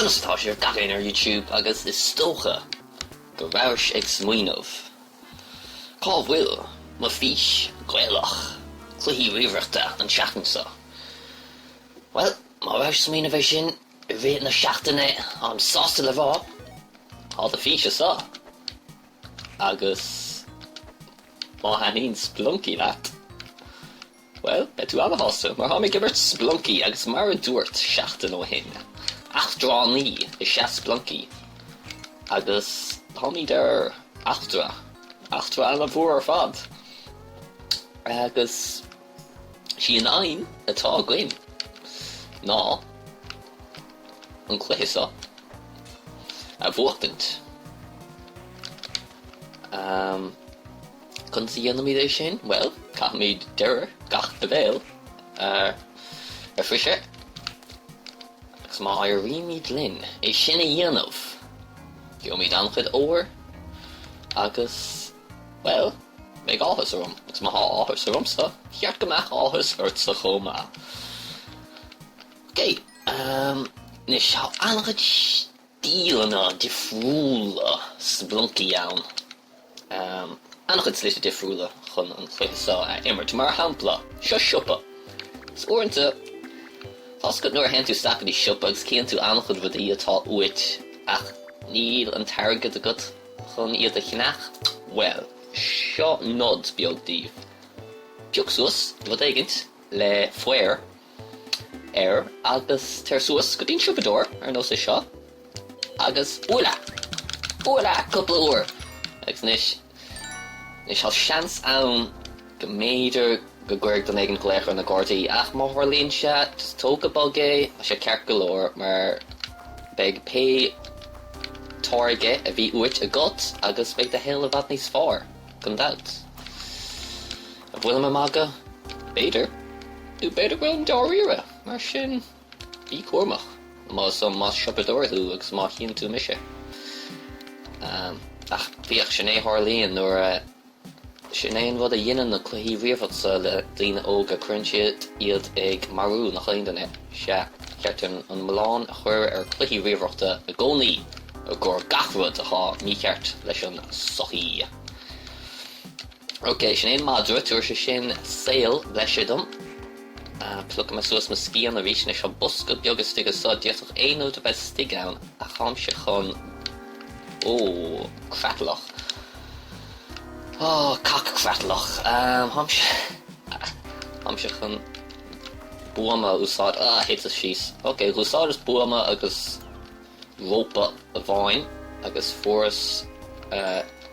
Conas atá sibh gach éinne ar YouTube agus is dócha go rabhais ag smaoineamh cá bhfuil mo fís Gaelach cluichí ríomhaireachta an tseachtain seo? Bhuel, má rabhais ag smaoineamh é sin i rith na seachtaine táim sásta le rá tá do fís anseo agus má thaitníonn Spelunky leat Bhuel, beidh tú ana-shásta, mar táim ag imirt Spelunky agus mar a dúirt seachtain ó shin, eachtránaí is ea Spelunky agus táimid ar eachtra, eachtra ana-mhór ar fad. Agus sí an aidhm atá againn ná an cluiche seo a bhuachtaint. Conas a dhéanfaimid é sin? Bhuel, caithfimid deireadh gach leibhéal a shroicheadh agus má éirímid linn é sin a dhéanamh, gheobhaimid an-chuid óir agus, bhuel, beidh áthas orm agus má thá áthas ormsa, cheart go mbeadh áthas ortsa chomh maith. Ok, anois tá an-chuid stíleanna difriúla Spelunky ann. An-chuid slite difriúla chun an cluiche seo a imirt. Mar shampla, seo siopa. Is uaireanta, tá's agat nuair a théann tú isteach go dtí siopa agus cíonn tú an-chuid rudaí atá uait ach níl an t-airgead agat chun iad a cheannach? Bhuel, seo nod beag daoibh. Pioc suas rud éigint le faor air agus téir suas go dtí an siopadóir ar nós é seo agus buail é! Buail é cúpla uair! Agus anois, anois tá seans ann go mb'fhéidir go gcuirfidh duine éigin glaoch ar na Gardaí ach má tharlaíonn sé, just tóg go bog é, tá sé ceart go leor mar beidh pé táirge a bhí uait agat agus beidh do shaol i bhfad níos fearr, gan dabht. An bhfuilim ag magadh? B'fhéidir. Nó b'fhéidir go bhfuilim dáiríre. Mar sin, bí cúramach. Más más siopadóir thú agus má chíonn tú mise. Ach féach, sin é a tharlaíonn nuair a, sin é an rud a dhéanann na cluichí ríomhaireachta le daoine óga, cuireann siad iad ag marú nach aon duine. Sea, cheart an an milleán a chur ar cluichí ríomhaireachta i gcónaí i gcomhair gach rud atá mícheart leis an sochaí. Ok, sin é an madra, tabharfaidh sé sin saol breise dom. Piocfaidh mé suas mo scian arís. Anois tá bosca beag istigh anso, d'fhéadfadh aon rud a bheith istigh ann ach táimse chun, ó, creatlach. Ó, cac creatlach. Táimse, táimse chun buama a úsáid. Ah, thiteas síos. Ok, dh'úsáideas buama agus. rópa amháin agus fuaireas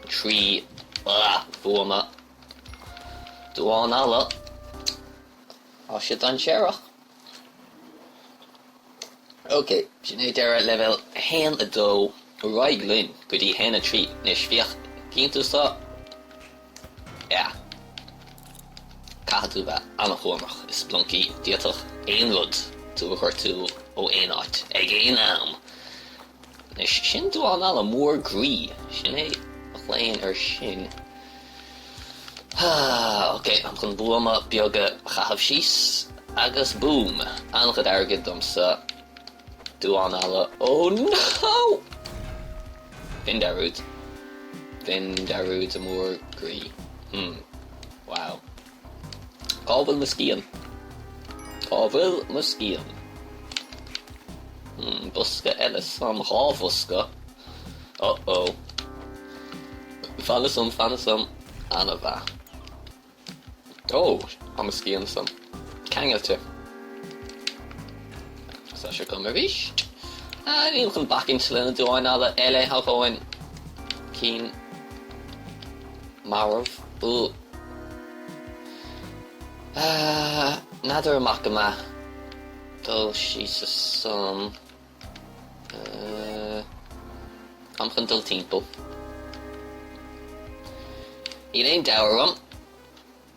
3 bhuama duán alla. Tá sé dainséarach. Ok, sin é deireadh leibhéal 1, 2, ar aghaidh linn go dtí 1, 3. Anois, féach, cíonn tú seo? Yeah. Caithfidh tú bheith an-chúramach i Spelunky, d'fhéadfadh aon rud tú a ghortú ó aon áit, ag aon am. Anois, sin duán alla mór groí, sin é a ghlaonn air sin. Ah, ok, táim chun buama beag a chaitheamh síos, agus boom! An-chuid airgid domsa. Duán alla, oh no! Dhein dearúd. Dhein dearúd a mór groí. Hmm. Wow. Cá bhfuil mo scian? Cá bhfuil mo scian? Hmm, bosca eile sam, 2 bhosca. Uh oh. Fan asam, fan asam. Ana-mhaith. Ó, tá mo scian ansan ceangailte. Agus tá sé agam arís. Ah, nílim chun bacaint le na duáin alla eile, tá dhóthain cinn marbh. Ugh. Ah, n'fheadar an maith go maith dul síos ansan. Ah, táim chun dul timpeall. Níl aon deabhadh orm.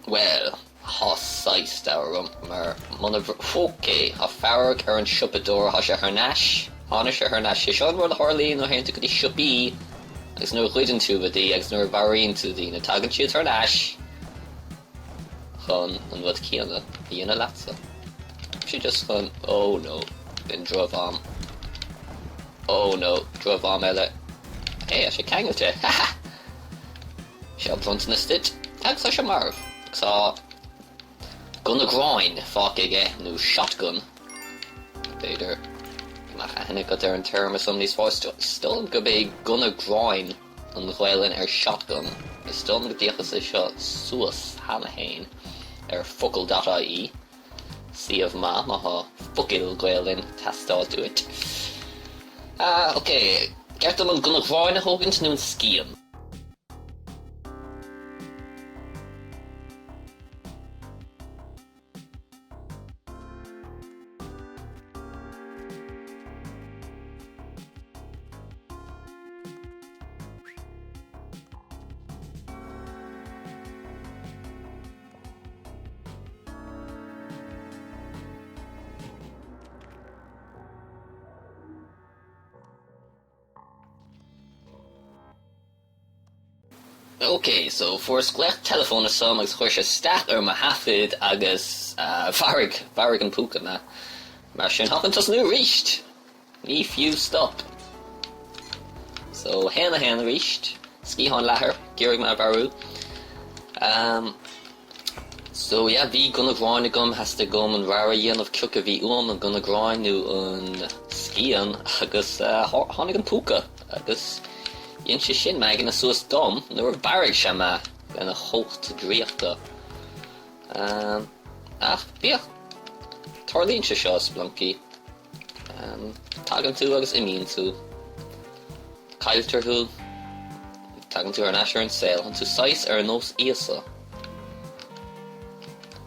Bhuel, thá saghas deabhadh orm, mar muna Ok, thá fearg ar an siopadóir, thá sé thar n-ais, tháinig sé thar n-ais. Sé seo an rud a tharlaíonn nuair a théann tú go dtí siopaí agus nuair a ghoideann tú rudaí agus nuair a mharaíonn tú daoine, tagann siad thar n-ais chun an rud céanna a dhéanamh leatsa. Tá sé just chun, oh no, b'in droch-am. Oh no, drochmham eile. Hey, tá sé ceangailte! Ha ha! Seo bronntanas duit. Agus tá sé marbh. Agus tá gunna gráin fágtha aige, nó shotgun. B'fhéidir go mbeadh aithne agat ar an téarma san níos fearr. Is dóigh liom gurb é gunna gráin an Ghaelainn ar shotgun. Is dóigh liom go bhféachas é seo suas cheana féin ar focal dot ie. Suíomh maith má thá focail Gaelainn teastáilt uait. Ah, ok, ceart dom an gunna gráin a thógaint nó an scian? Ok, so fuaireas glaoch teileafóin ansan agus chuir sé isteach ar mo thaifead agus mharaigh, mharaigh an púca mé. Mar sin, táim chun tosnú arís! Ní fiú stop. So, 1, 1 arís. Sciathán leathair, ag iarraidh mé a mharú. Um, so yeah, bhí gunna gráin agam, theastaigh uaim an rogha a dhéanamh cioca a bhí uaim, an gunna gráin nó an scian, agus uh, tháinig an púca agus dhein sé sin m'aigne suas dom nuair a mharaigh sé mé lena chumhacht draíochta. Um, ach bíodh, tarlaíonn sé seo i Spelunky. Tagann tú agus imíonn tú. Cailltear thú. Tagann tú ar ais ar an saol. Tánn tú saghas ar nós Íosa.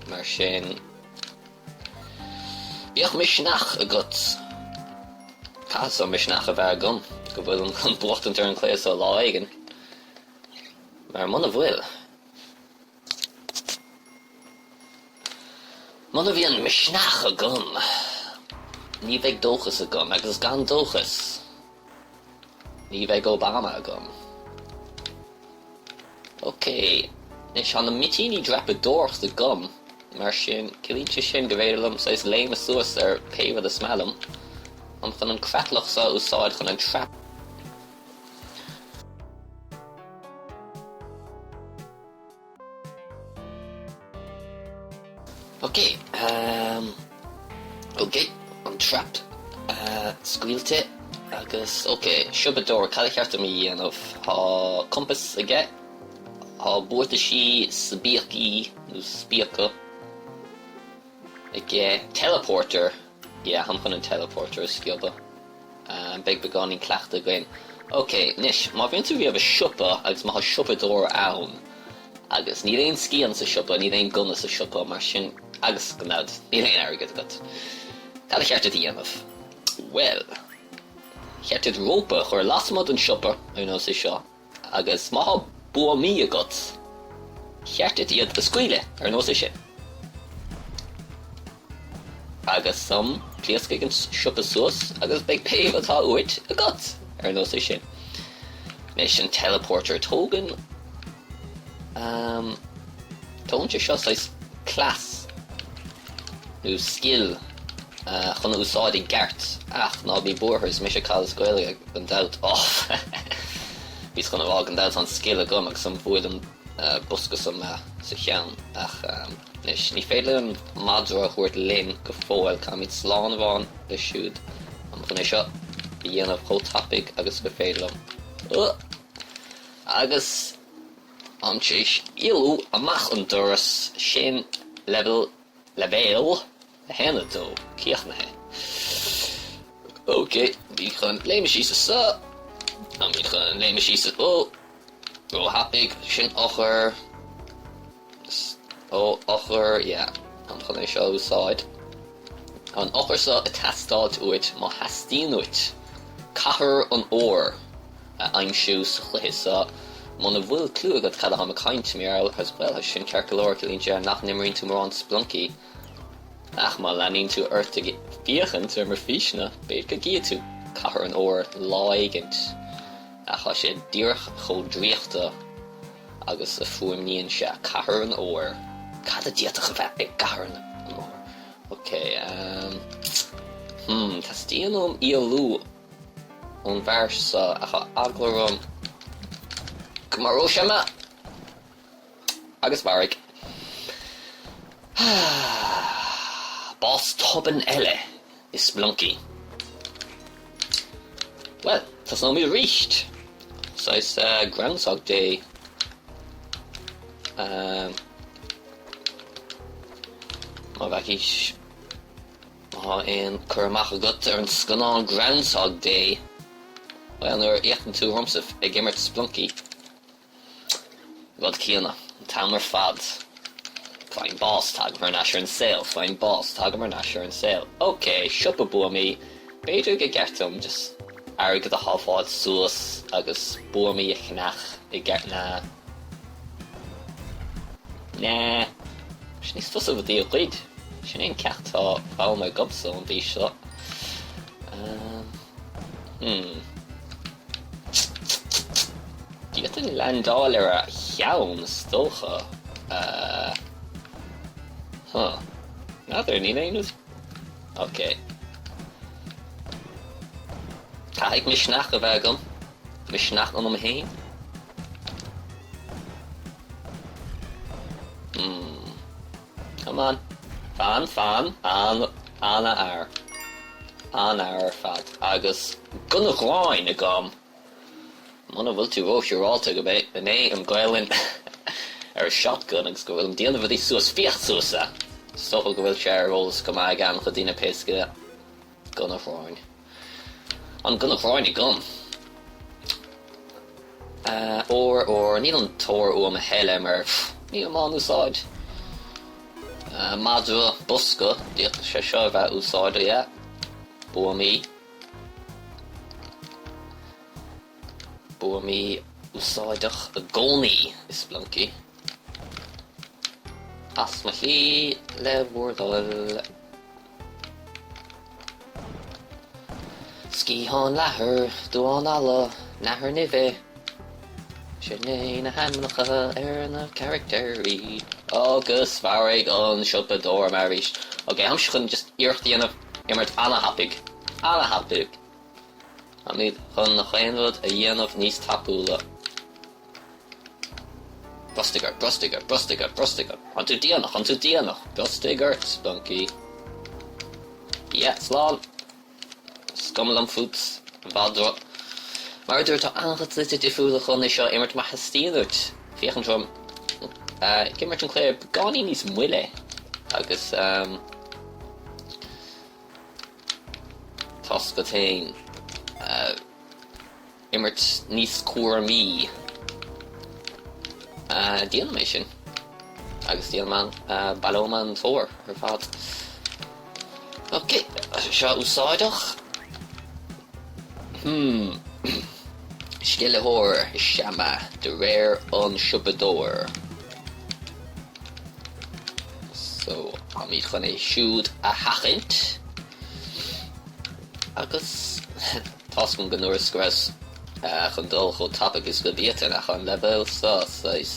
Mar sin, bíodh misneach agat. Caithfidh misneach a bheith agam go bhfuilim chun buachtaint ar an chluiche seo lá éigin. Mar muna bhfuil. Muna bhíonn misneach agam, ní bheidh dóchas agam, agus gan dóchas, ní bheidh Obama agam. Ok, anois tá na mitíní dreapadóireachta agam, mar sin, ciallaíonn sé sin go bhféidir liom saghas léimeadh suas ar pé rud is maith liom. Táim chun an creatlach seo a úsáid chun an trap. Ok, ehm, ok, an trap scaoilte agus ok, siopadóir, cad a cheart dom a dhéanamh? Tá compass aige, tá buataisí spíocaí nó spíoca aige, teleporter, yeah, táim chun an teleporter a sciobadh. Beidh beagáinín cleachtaidh againn. Ok, anois, má bhíonn tú riamh i siopa agus má tá siopadóir ann agus níl aon scian sa siopa, níl aon gunna sa siopa, mar sin, agus gan dabht, níl aon airgead agat, cad a cheart duit a dhéanamh? Bhuel, cheart duit rópa a chur lasmuigh den siopa, ar nós é seo, Agus má thá buamaí agat, cheart duit iad a scaoileadh, ar nós é sin. Agus some, pléascfaidh an siopa suas agus beidh pé rud atá uait agat, ar nós é sin. Anois, an teleporter, tógann, ehm, tógann sé seo saghas cleas nó scil chun a úsáid i gceart ach ná bí buartha, is mise cail as Gaeilge gan dabht. Oh! Bhíos chun a rá gan dabht tá an scil agam agus some bhuail an bosca so mé sa cheann ach anois ní féidir linn an madra a thabhairt linn go fóill, caithfimid slán a fháil leis siúd. Táim chun é seo a dhéanamh chomh tapaidh agus gur féidir liom. Oh! Agus táim tar éis éalú amach an doras sin level Leibhéal 1, 2, críochnaithe. Ok, táimid chun léim síos anso. Táimid chun léim síos ó, ró-thapaidh, sin eochair. Ó, eochair, yeah. Táim chun é seo a úsáid. Tá an eochair seo ag teastáilt uait má theastaíonn uait Cathair an Óir. a aimsiú sa chluiche seo. Muna bhfuil clue agat cad atáim ag caint mar gheall air, bhuel, tá sin ceart go leor, ciallaíonn sé nach n-imríonn tú mórán Spelunky. Ach má leanaíonn tú ort ag féachaint ar mo físeanna, b'fhéidir go gcífidh tú Cathair an Óir lá éigint. Ach tá sé díreach chomh draíochta agus a fuaimníonn sé, Cathair an Óir. Cad a d'fhéadfadh a bheith i gCathair an Óir? Ok, ehm, hmm, teastaíonn uaim éalú. Ón bhfear seo ach tá eagla orm go maróidh sé mé! Agus mharaigh. Bás tobann eile i Spelunky. Bhuel, tosnóimid arís! Saghas Groundhog Day. Má bhfeicís. Má tá aon cur amach agat ar an scannán Groundhog Day, bhuel, nuair a fhéachann tú ormsa ag imirt Spelunky, rud céanna, an t-am ar fad. Faighim bás, tagaim thar n-ais ar an saol, faighim bás, tagaim thar n-ais ar an saol. Ok, siopa buamaí, b'fhéidir gur ceart dom just airgead a shábháil suas agus buamaí a cheannach i gceart na. Nah, tá sé níos fusa rudaí a ghoid. Sin é an ceacht atá foghlamtha agamsa ón bhfís seo. Hmm. D'fhéadfainn leaindeáil ar a cheann, is dócha. Huh. N'fheadar, níl aon rud. Ok. Caithfidh misneach a bheith agam. Misneach ionam féin. Hmm. Come on. Fan, fan, an, an-fhear. An-fhear ar fad. Agus gunna gráin agam. Muna bhfuil tú ró-shiúráilte go mbeidh mé an Gaelainn ar a shotgun agus go bhfuilim déanamh rudaí suas, féach suas é! Is dócha go bhfuil sé ar eolas go maith ag an-chuid daoine pé scéal. Gunna ghráin. An gunna ghráin agam. Ór, ór, níl an t-ór uaim a thuilleadh mar nílim á n-úsáid. Madra, bosca, d'fhéadfadh sé seo a bheith úsáideach, yeah. Buamaí. Buamaí úsáideach i gcónaí i Spelunky. As mo shlí le bhur dtoil. Sciathán leathair, duán alla, nathair nimhe. Sin é na hainmneacha ar na caractéirí. Agus mharaigh an siopadóir mé arís. Ok, táimse chun just iarracht a dhéanamh imirt ana-thapaidh. Ana-thapaidh. Táimid chun nach aon rud a dhéanamh níos tapúla. Brostaigh ort, brostaigh ort, brostaigh ort, brostaigh ort. Tá tú déanach, tá tú déanach. Brostaigh ort, Spelunky. Yeah, slán. Is cuma liom fút, a mhadra. Mar a dúirt, tá an-chuid slite difriúla chun é seo a imirt má theastaíonn uait féachaint orm ag imirt an cluiche beagáinín níos moille agus tá's agat féin. imirt níos cúramaí. Déanfaidh mé sin. Agus déanfaidh mé, baileoidh mé an t-ór ar fad. Ok, seo úsáideach. Hmm. Sceiltheoir is ea mé, de réir an siopadóir. So, táimid chun é siúd a sheachaint. Agus tá's agam go ndúras go rabhas chun dul chomh tapaidh is go bhféadfainn ach an leibhéal seo saghas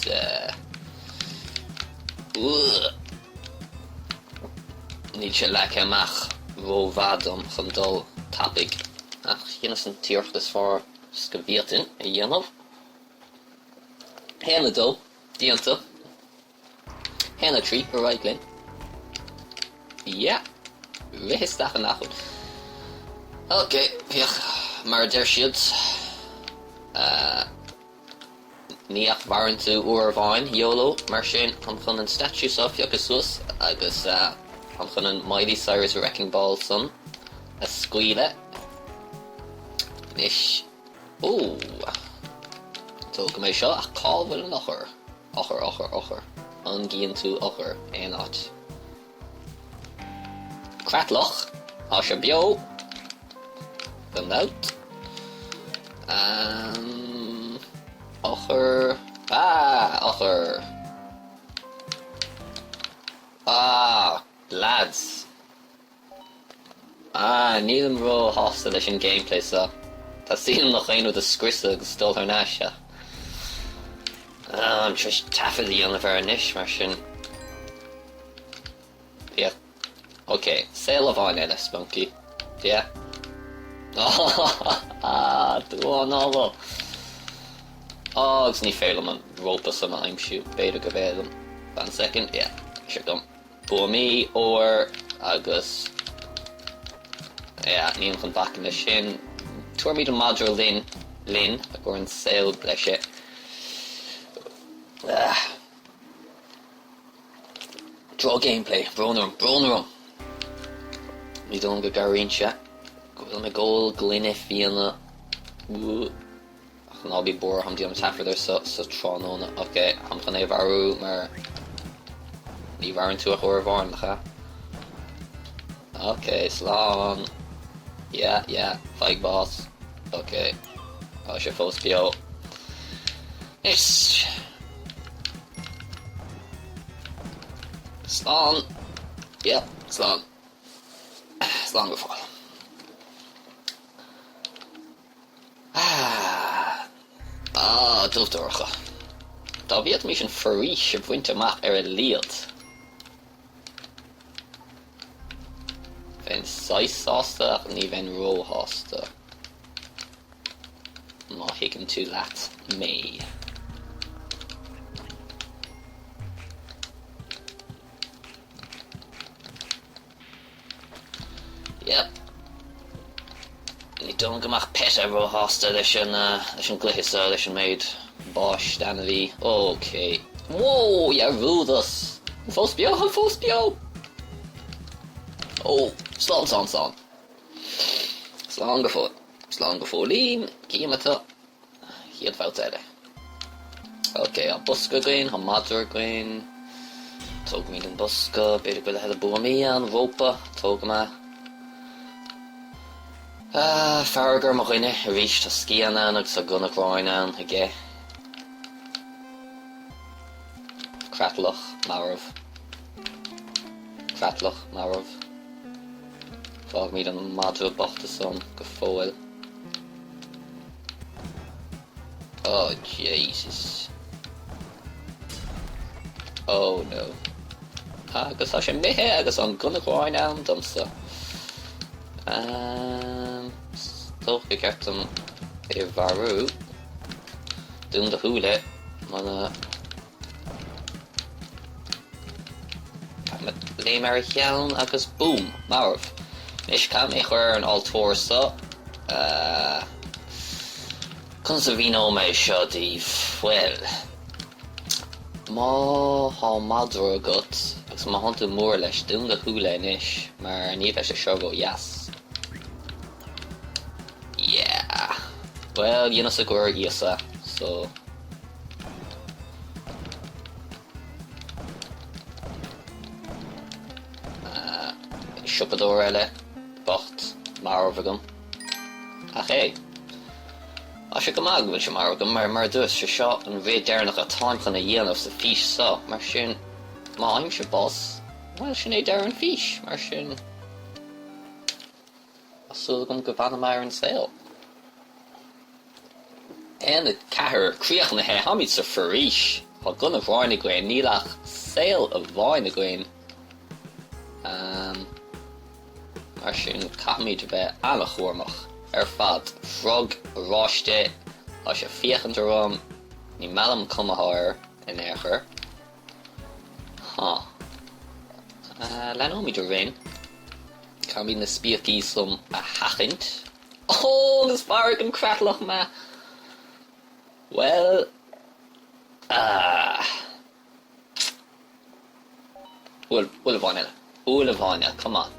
níl sé leagtha amach rómhaith dom chun dul tapaidh ach dheineas an t-iarracht is fearr is go bhféadfainn a dhéanamh. 1, 2, déanta. 1, 3, ar aghaidh linn. Yeah! Rith isteach in achar. Ok, féach, mar a deir siad, ní ach mhaireann tú uair amháin, YOLO, mar sin táim chun an statue seo a phiocadh suas agus táim chun an Miley Cyrus Wrecking Ball san a scaoileadh. Anois, ó! Tógfaidh mé seo ach cá bhfuil an eochair? Eochair, eochair, eochair. An gcíonn tú eochair aon áit? Creatlach! Tá sé beo! Gan dabht. Eochair. Ah! Eochair! Ah! Lads! Ah, nílim ró-shásta leis an gameplay seo. Teastaíonn uaim aon rud a scriosadh agus dul thar n-ais ach. Ah, táim tar éis taifead a dhéanamh air anois, mar sin. Féach. Ok, saol amháin eile, Spelunky. Yeah. Duán álainn! Agus ní féidir liom an rópa san a aimsiú. B'fhéidir go bhféadaim. Fan soicind. Yeah, seo agam. Buamaí, ór agus yeah, nílim chun bacaint leis sin. Tabharfaimid an madra linn, linn, i gcomhair an saol leis é. Ah. Droch gameplay, brón orm, brón orm! Ní dóigh liom go gcabhraíonn sé go bhfuilim ag ól gloine fíona. Ach ná bí buartha, táim déanamh taifead air seo sa tráthnóna. Ok, táim chun é a mharú mar ní mhaireann tú ach uair amháin, nach ea? Ok, slán. Yeah, yeah, faigh bás. Ok, tá sé fós beo. Anois. Slán. Yeah, slán. Slán go fóill. Ah, dubh dorcha. Dá bhféadfaimis an foraois a bhaint amach ar a laghad, bheinn saghas sásta ach ní bheinn róshásta, má thuigeann tú leat mé. Yep. Ní dóigh liom go mbeadh PETA róshásta leis an leis an gcluiche seo, leis an méid báis d'ainmhí. Ok. Whoa, dhearúdas! An fós beo? An fós beo? Ó, slán, slán, slán. Slán go fóill. Slán go fóillín. Cím atá. Chéad bhabhta eile. Ok, tá bosca againn, tá madra againn. Tógfaimid an bosca, b'fhéidir go bhfuil a thuilleadh buamaí ann, rópa, tógfaidh mé. Ah, fearg ar mo dhuine, arís, tá scian ann agus tá gunna gráin ann aige. Creatlach, marbh. Creatlach, marbh. Fágfaimid an madra bocht ansan go fóill. Oh Jesus. Oh no. Agus tá sé imithe agus an gunna gráin ann domsa. Um, is dócha gur ceart dom é a mharú. Dún do shúile muna Léim ar a cheann agus búm! Marbh. Anois caithfidh mé a chur ar an altóir seo. Conas a mhíneoidh mé seo daoibh? Bhuel, má thá madra agat agus má thánn tú mór leis, dún do shúile anois mar ní bheidh sé seo ró-dheas. Yeah. Bhuel, dheineas i gcomhair Íosa, so. Siopadóir eile, bocht, marbh agam. Ach hey, tá sé go maith go bhfuil sé marbh agam, mar mar a dúirt, sé seo an rith deireanach atáim chun a dhéanamh sa fís seo, mar sin, má fhaighimse bás, bhuel, sin é deireadh an fís, mar sin, tá súil agam go bhfanfaidh mé ar an saol. 1, 4, Críochnaithe, Táimid sa foraois. Tá gunna gráin againn, níl ach saol amháin againn. Mar sin, caithfimid a bheith an-chúramach ar fad. Frog oráiste, tá sé ag féachaint orm, ní maith liom an cuma atá air in aon chor. Huh. Leanóimid orainn. Caithfimid na spíocaí san a sheachaint. Ó, agus mharaigh an creatlach mé! Bhuel, ah. Uair, uair amháin eile. Uair amháin eile, come on.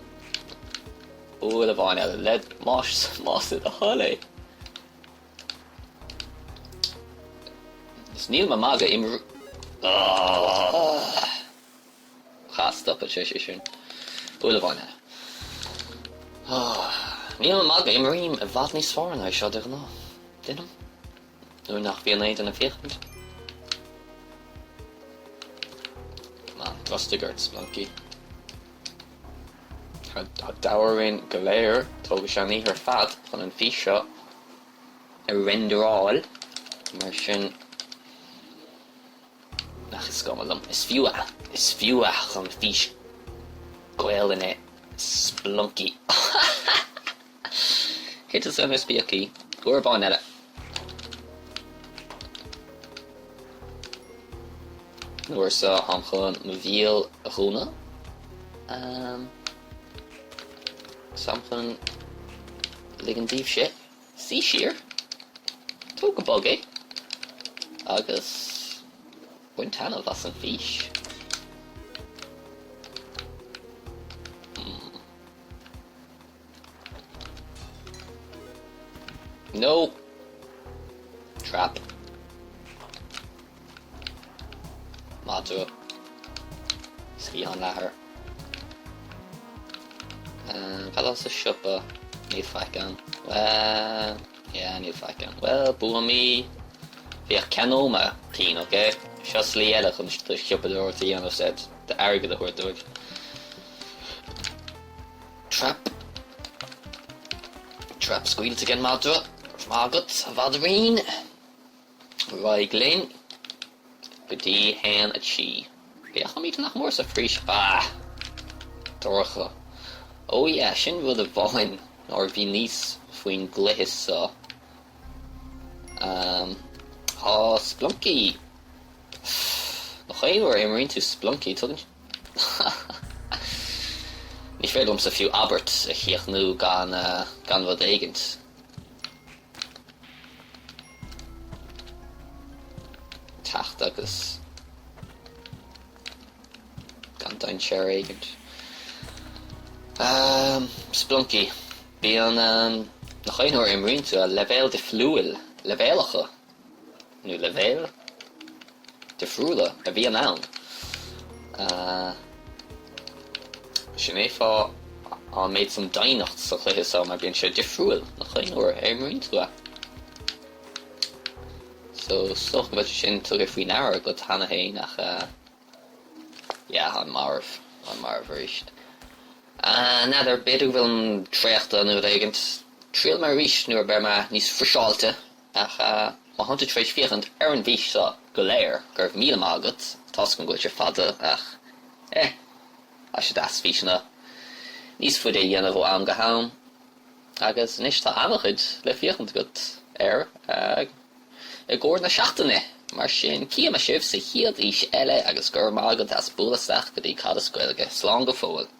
Uair amháin eile, le, más, más é do thoil é. Is nílim ag magadh, imr... Ah. Cha stopfaidh sé sé sin. Uair amháin eile. Nílim ag magadh, imrím i bhfad níos fearr ná é seo de ghnáth. Deinim. Nuair nach bhíonn aon duine ag féachaint. Come on, brostaigh ort, Spelunky. Tá deabhadh orainn go léir, tógfaidh sé an oíche ar fad chun an fís seo a renderáil, mar sin. Ach is cuma liom. Is fiú é. Is fiú é chun fís Gaelainne Spelunky. Thiteas ar na spíocaí uair amháin eile. An uair seo táim chun mo bhéal a dhúnadh. Agus táim chun ligean daoibhse suí siar, tóg go bog é, agus bain taitneamh as an bhfís. No! Trap. Madra. Sciathán leathair. Cad atá sa siopa? Níl faic ann. Bhuel, yeah, níl faic ann. Bhuel, buamaí. Féach, ceannóidh mé cinn, ok? Seo slí eile chun do shiopadóireacht a dhéanamh, said, d'airgead a thabhairt dóibh. Trap. Trap scaoilte ag an madra. Go raibh maith agat, a mhadraín. Ar aghaidh linn go dtí haon a trí. Féachaimid nach mór sa fhrís. Ah! Dorcha. Oh yeah, sin rud amháin nár mhíníos faoin gcluiche seo. Um, tá Spelunky. Nach aon uair a imríonn tú Spelunky, tugann. Ní féidir liomsa fiú abairt a chríochnú gan gan rud éigint. Teacht agus gan dainséar éigint. Spelunky. Bíonn nach aon uair a imríonn tú leibhéal difriúil, leibhéalacha. nó leibhéil difriúla a bhíonn ann. Sin é fáth an méid san doimhneacht sa chluiche seo mar bíonn sé difriúil nach aon uair a imríonn tú é. So is dócha go bhfuil sé sin tugtha faoi ndeara agat cheana féin ach yeah, táim marbh, táim marbh arís. N'fheadar, b'fhéidir go bhfuilim traochta nó rud éigint. Triailfidh mé arís nuair a bheidh mé níos friseáilte. Ach má thánn tú tar éis féachaint ar an bhfís seo go léir, go raibh míle maith agat, tá's agam go bhfuil sé fada ach eh, tá sé deas físeanna níos faide a dhéanamh ó am go ham. Agus anois tá an-chuid le féachaint agat air i gcomhair na seachtaine, mar sin cífidh mé sibh sa chéad fhís eile agus go raibh maith agat as bualadh isteach go dtí Cad is Gaeilge. Slán go fóill.